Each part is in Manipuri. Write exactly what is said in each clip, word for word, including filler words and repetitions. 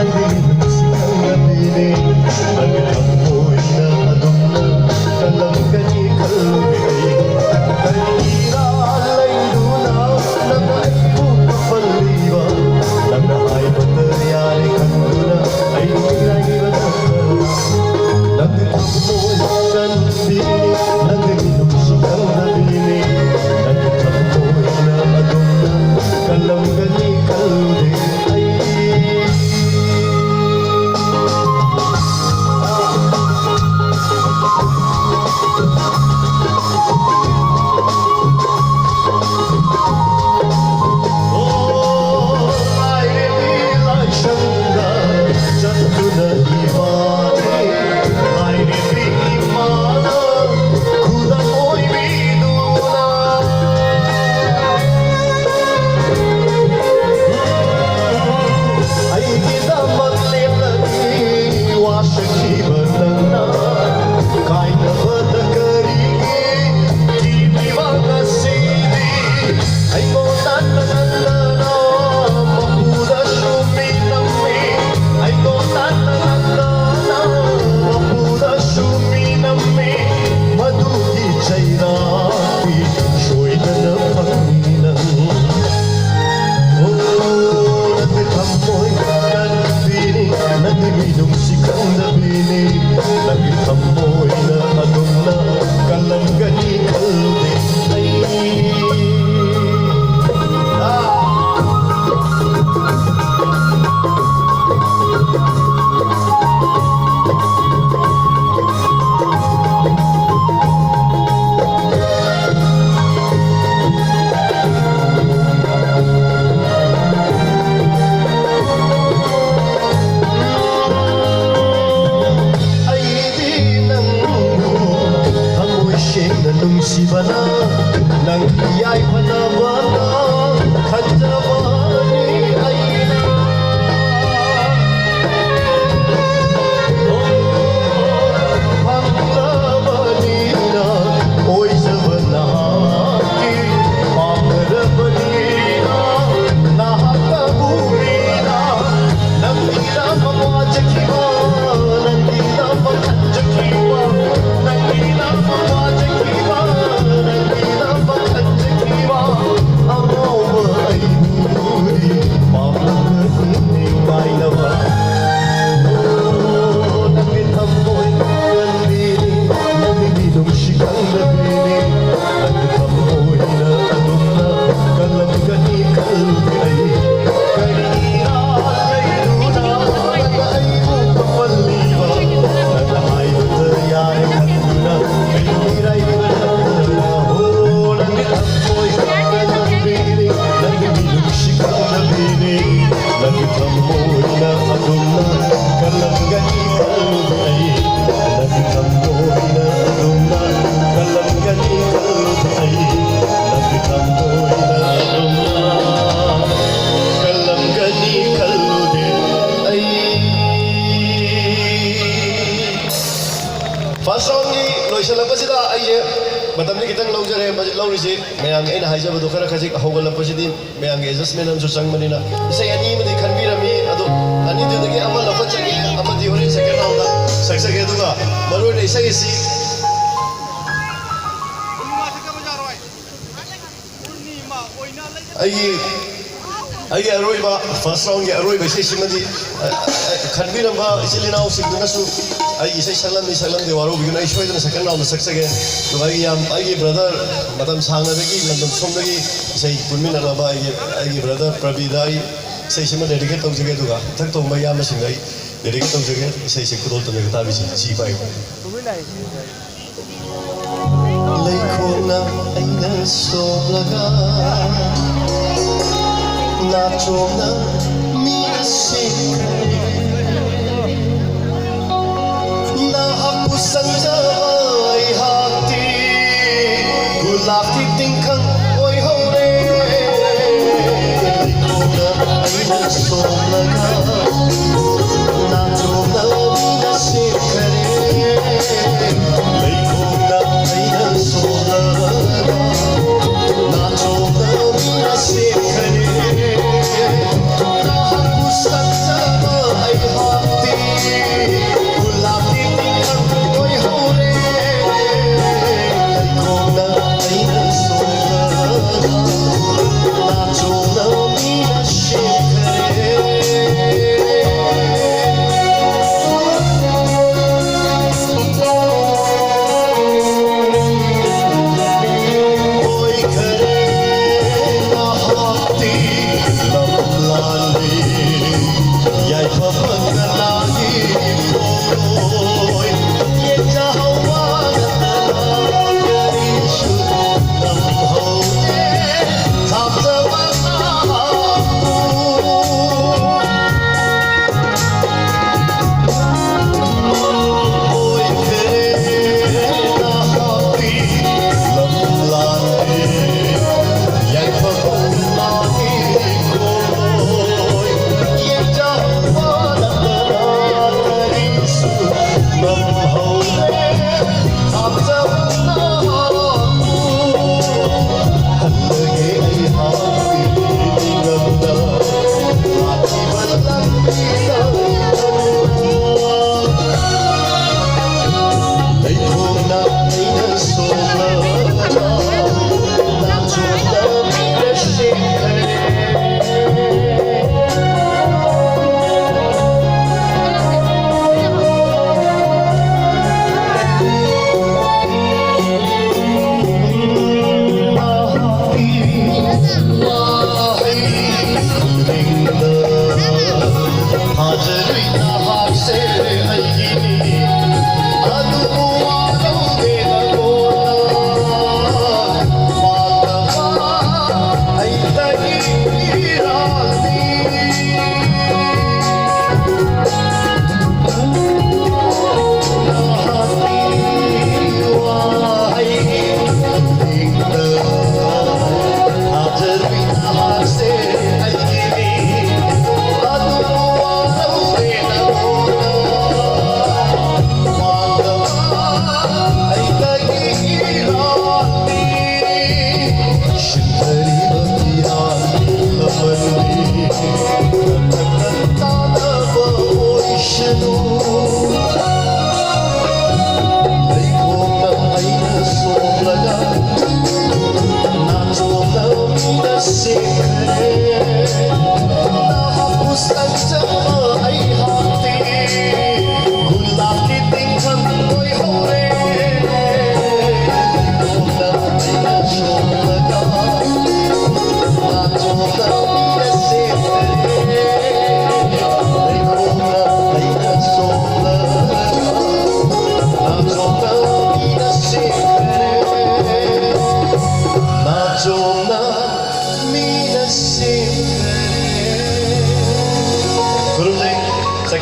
ꯅꯪꯗꯤ ꯅꯨꯡꯁꯤ ꯈꯪꯅꯕꯤꯅꯦ, ꯅꯪꯒꯤ ꯊꯃꯣꯏꯅ ꯑꯗꯨꯝꯅ ꯀꯜꯂꯝꯒꯅꯤ ꯈꯜꯂꯨꯕꯤꯅꯦ꯫ ꯀꯔꯤꯔꯥ ꯂꯩꯗꯨꯅ ꯅꯪꯅ ꯑꯩꯕꯨ ꯀꯞꯍꯜꯂꯤꯕ? ꯅꯪꯅ ꯍꯥꯏꯕꯗ ꯌꯥꯔꯦ ꯈꯟꯗꯨꯅ ꯑꯩꯕꯨ ꯃꯤꯔꯥꯏꯕꯤꯕ ꯅꯠꯇ꯭ꯔꯥ? ꯅꯪꯗꯤ ꯊꯃꯣꯏ ꯀꯟꯕꯤꯅꯦ, ꯅꯪꯗꯤ ꯅꯨꯡꯁꯤ ꯈꯪꯅꯕꯤꯅꯦ, ꯅꯪꯒꯤ ꯊꯃꯣꯏꯅ ꯑꯗꯨꯝꯅ ꯀꯜꯂꯝꯒꯅꯤ ꯈꯜꯂꯨꯗꯦ ꯑꯩ꯫ ꯃꯇꯝꯗꯤ ꯈꯤꯇꯪ ꯂꯧꯖꯔꯦ, ꯃꯁꯤ ꯂꯧꯔꯤꯁꯤ ꯃꯌꯥꯝꯒꯤ ꯑꯩꯅ ꯍꯥꯏꯖꯕꯗꯣ ꯈꯔ ꯈꯖꯤꯛ ꯍꯧꯒꯠꯂꯛꯄꯁꯤꯗꯤ ꯃꯌꯥꯝꯒꯤ adjustment ꯑꯃꯁꯨ ꯆꯪꯕꯅꯤꯅ꯫ ꯏꯁꯩ ꯑꯅꯤ ꯑꯃꯗꯤ ꯈꯟꯕꯤꯔꯝꯃꯤ, ꯑꯗꯣ ꯑꯅꯤꯗꯨꯗꯒꯤ ꯑꯃ ꯂꯧꯈꯠꯆꯒꯦ, ꯑꯃꯗꯤ ꯍꯣꯔꯦꯟ second round ꯗ ꯁꯛꯆꯒꯦ꯫ ꯑꯗꯨꯒ ꯃꯔꯨꯑꯣꯏꯅ ꯏꯁꯩ ꯑꯁꯤ ꯑꯩꯒꯤ, ꯑꯩꯒꯤ ꯑꯔꯣꯏꯕ, first round ꯒꯤ ꯑꯔꯣꯏꯕ ꯏꯁꯩꯁꯤꯃꯗꯤ, ꯑ, ꯑ, ꯈꯟꯕꯤꯔꯝꯕ ꯏꯆꯤꯜ ꯏꯅꯥꯎꯁꯤꯡꯗꯨꯅꯁꯨ ꯑꯩꯒꯤ ꯏꯁꯩ ꯁꯛꯂꯝꯃꯤ ꯁꯛꯂꯝꯗꯦ ꯋꯥꯔꯧꯕꯤꯒꯅꯨ, ꯑꯩ ꯁꯣꯏꯗꯅ second round ꯗ ꯁꯛꯆꯒꯦ꯫ ꯑꯗꯨꯒ ꯑꯩꯒꯤ ꯌꯥꯝ, ꯑꯩꯒꯤ brother, ꯃꯇꯝ ꯁꯥꯡꯅꯗꯒꯤ ꯂꯝꯗꯝ ꯁꯣꯝꯗꯒꯤ ꯏꯁꯩ ꯄꯨꯟꯃꯤꯟꯅꯔꯕ ꯑꯩꯒꯤ, ꯑꯩꯒꯤ brother ꯄ꯭ꯔꯕꯤꯗ ꯑꯩ ꯏꯁꯩꯁꯤꯃ dedicate ꯇꯧꯖꯒꯦ꯫ ꯑꯗꯨꯒ ꯏꯊꯛ ꯊꯣꯡꯕ ꯏꯌꯥꯝꯕꯁꯤꯡꯗ ꯑꯩ dedicate ꯇꯧꯖꯒꯦ꯫ ꯏꯁꯩꯁꯦ ꯈꯨꯗꯣꯜ ꯇꯝꯖꯒꯦ, ꯇꯥꯕꯤꯁꯤ꯫ ꯁꯤ ꯄꯥꯏꯌꯨ꯫ ꯂꯩꯈꯣꯡꯅ ꯑꯩꯅ ꯁꯣꯛꯂꯒ ꯅꯥꯆꯣꯝꯅ ꯃꯤ ꯁꯤꯈ꯭ꯔꯦ꯫ ꯅꯍꯥꯛꯄꯨ ꯁꯪꯖꯕ ꯑꯩꯍꯥꯛꯇꯤ ꯒꯨꯂꯥꯞꯀꯤ ꯇꯤꯡꯈꯪ ꯑꯣꯏꯍꯧꯔꯦ꯫ ꯂꯩꯈꯣꯡꯅ ꯑꯩꯅ ꯁꯣꯛꯂꯒ ꯅꯥꯆꯣꯝꯅ ꯃꯤꯅ ꯁꯤꯈ꯭ꯔꯦ꯫ ꯂꯩꯈꯣꯡꯅ ꯑꯩꯅ ꯁꯣꯛꯂꯒ ꯅꯥꯆꯣꯝꯅ ꯃꯤꯅ ꯁꯤꯈ꯭ꯔꯦ꯫ ꯅꯍꯥꯛꯄꯨ ꯁꯪꯖꯕ ꯑꯩꯍꯥꯛꯇꯤ ꯒꯨꯂꯥꯞꯀꯤ ꯇꯤꯡꯈꯪ ꯑꯣꯏꯍꯧꯔꯦ꯫ ꯂꯩꯈꯣꯡꯅ ꯑꯩꯅ ꯁꯣꯛꯂꯒ ꯅꯥꯆꯣꯝꯅ ꯃꯤꯅ ꯁꯤꯈ꯭ꯔꯦ꯫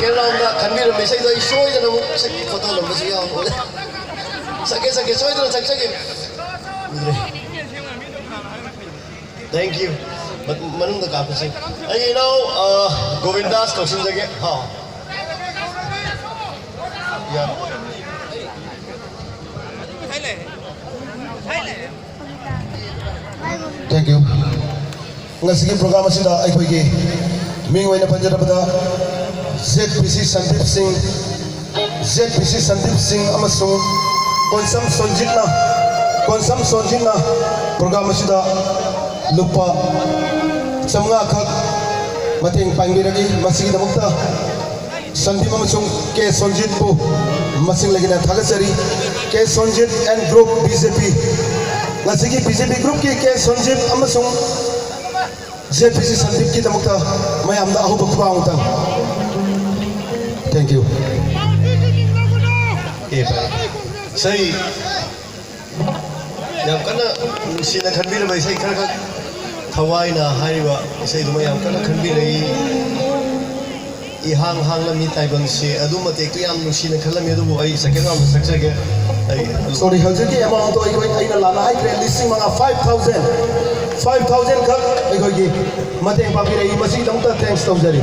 ꯀꯦꯔꯂꯥꯗ ꯈꯟꯕꯤꯔꯝꯕ ꯏꯁꯩꯗꯣ ꯑꯩ ꯁꯣꯏꯗꯅ ꯑꯃꯨꯛ ꯁꯛ-, ꯐꯣꯇꯣ ꯅꯝꯕꯁꯨ ꯌꯥꯎꯍꯧꯔꯦ꯫ ꯁꯛꯀꯦ, ꯁꯛꯀꯦ, ꯁꯣꯏꯗꯅ ꯁꯛꯆꯒꯦ꯫ ꯎꯗ꯭ꯔꯦ꯫ Thank you꯫ ꯃ-, ꯃꯅꯨꯡꯗ ꯀꯥꯞꯄꯁꯤ꯫ ꯑꯩꯒꯤ ꯏꯅꯥꯎ, ꯑ, ꯒꯣꯕꯤꯟꯗꯥꯁ ꯀꯧꯁꯤꯟꯖꯒꯦ꯫ ꯍꯥꯎ꯫ ꯌꯥ꯫ Thank you꯫ ꯉꯁꯤꯒꯤ program ꯑꯁꯤꯗ ꯑꯩꯈꯣꯏꯒꯤ ꯃꯤꯡ ꯑꯣꯏꯅ ꯄꯟꯖꯔꯕꯗ ꯖꯦꯠ ꯄꯤ ꯁꯤ ꯁꯟꯗꯤꯞ ꯁꯤꯡ, ꯖꯦꯠ ꯄꯤ ꯁꯤ ꯁꯟꯗꯤꯞ ꯁꯤꯡ ꯑꯃꯁꯨꯡ ꯀꯣꯟꯁꯝ ꯁꯣꯟꯖꯤꯠꯅ, ꯀꯣꯟꯁꯝ ꯁꯣꯟꯖꯤꯠꯅ program ꯑꯁꯤꯗ ꯂꯨꯄꯥ ꯆꯥꯝꯃꯉꯥ ꯈꯛ ꯃꯇꯦꯡ ꯄꯥꯡꯕꯤꯔꯛꯏ꯫ ꯃꯁꯤꯒꯤꯗꯃꯛꯇ ꯁꯟꯗꯤꯞ ꯑꯃꯁꯨꯡ ꯀꯦ ꯁꯣꯟꯖꯤꯠꯄꯨ ꯃꯁꯤꯡ ꯂꯩꯇꯅ ꯊꯥꯒꯠꯆꯔꯤ꯫ ꯀꯦ ꯁꯣꯟꯖꯤꯠ and group B J P꯫ ꯉꯁꯤꯒꯤ B J P groupꯀꯤ ꯀꯦ ꯁꯣꯟꯖꯤꯠ ꯑꯃꯁꯨꯡ ꯖꯦꯠ ꯄꯤ ꯁꯤ ꯁꯟꯗꯤꯞꯀꯤꯗꯃꯛꯇ ꯃꯌꯥꯝꯗ ꯑꯍꯧꯕ ꯈꯨꯕꯥꯛ ꯑꯃꯇꯪ꯫ Thank you꯫ ꯑꯦ, ꯐꯔꯦ꯫ ꯏꯁꯩ ꯌꯥꯝ ꯀꯟꯅ ꯅꯨꯡꯁꯤꯅ ꯈꯟꯕꯤꯔꯕ ꯏꯁꯩ ꯈꯔꯈꯛ, ꯊꯋꯥꯏꯅ ꯍꯥꯏꯔꯤꯕ ꯏꯁꯩꯗꯨꯃ ꯌꯥꯝ ꯀꯟꯅ ꯈꯟꯕꯤꯔꯛꯏ꯫ ꯏꯍꯥꯡ ꯍꯥꯡꯂꯝꯃꯤ ꯇꯥꯏꯕꯪꯁꯦ, ꯑꯗꯨ ꯃꯇꯦꯛꯇꯨ ꯌꯥꯝ ꯅꯨꯡꯁꯤꯅ ꯈꯜꯂꯝꯃꯤ, ꯑꯗꯨꯕꯨ ꯑꯩ second round ꯁꯛꯆꯒꯦ꯫ ꯑꯩ Sorry, ꯍꯧꯖꯤꯛꯀꯤ amount ꯇꯣ ꯑꯩꯈꯣꯏ, ꯑꯩꯅ ꯂꯥꯟꯅ ꯍꯥꯏꯈ꯭ꯔꯦ, ꯂꯤꯁꯤꯡ ꯃꯉꯥ, five thousand, five thousand ꯈꯛ ꯑꯩꯈꯣꯏꯒꯤ ꯃꯇꯦꯡ ꯄꯥꯡꯕꯤꯔꯛꯏ, ꯃꯁꯤꯒꯤꯗꯃꯛꯇ thanks ꯇꯧꯖꯔꯤ꯫